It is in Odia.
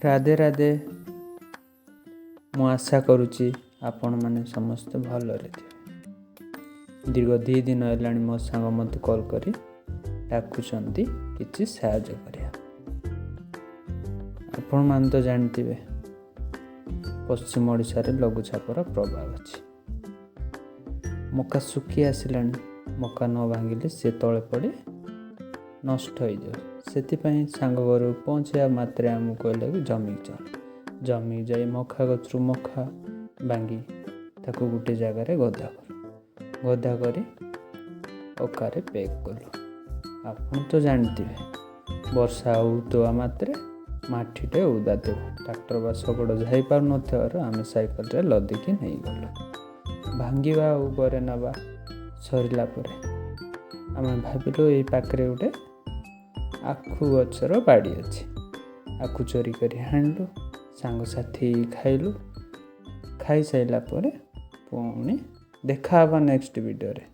ରାଧେ ରାଧେ। ମୁଁ ଆଶା କରୁଛି ଆପଣମାନେ ସମସ୍ତେ ଭଲରେ ଥିବେ। ଦୀର୍ଘ 2 ଦିନ ହେଲାଣି ମୋ ସାଙ୍ଗ ମୋତେ କଲ୍ କରି ଡାକୁଛନ୍ତି କିଛି ସାହାଯ୍ୟ କରିବା। ଆପଣମାନେ ତ ଜାଣିଥିବେ, ପଶ୍ଚିମ ଓଡ଼ିଶାରେ ଲଘୁଚାପର ପ୍ରଭାବ ଅଛି। ମକା ଶୁଖି ଆସିଲାଣି। ମକା ନ ଭାଙ୍ଗିଲେ ସେ ତଳେ ପଡ଼ି ନଷ୍ଟ ହେଇଯିବ। ସେଥିପାଇଁ ସାଙ୍ଗ ଘରକୁ ପହଞ୍ଚିବା ମାତ୍ରେ ଆମକୁ କହିଲେ କି ଜମିକି ଚାଲ। ଜମିକି ଯାଇ ମକା ଗଛରୁ ମକା ଭାଙ୍ଗି ତାକୁ ଗୋଟେ ଜାଗାରେ ଗଦା କଲୁ। ଗଦା କରି ଅଖାରେ ପ୍ୟାକ୍ କଲୁ। ଆପଣ ତ ଜାଣିଥିବେ, ବର୍ଷା ହେଉଥିବା ମାତ୍ରେ ମାଟିଟେ ଓଦା ଥିବ। ଟ୍ରାକ୍ଟର ବା ଶଗଡ଼ ଯାଇପାରୁନଥିବାରୁ ଆମେ ସାଇକେଲରେ ଲଦିକି ନେଇଗଲୁ। ଭାଙ୍ଗିବା ଆଉ ଘରେ ନେବା ସରିଲା ପରେ ଆମେ ଭାବିଲୁ, ଏଇ ପାଖରେ ଗୋଟେ ଆଖୁ ଗଛର ବାଡ଼ି ଅଛି। ଆଖୁ ଚୋରି କରି ଆଣିଲୁ, ସାଙ୍ଗସାଥି ଖାଇଲୁ। ଖାଇସାରିଲା ପରେ ପୁଣି ଦେଖା ହେବା ନେକ୍ସଟ ଭିଡ଼ିଓରେ।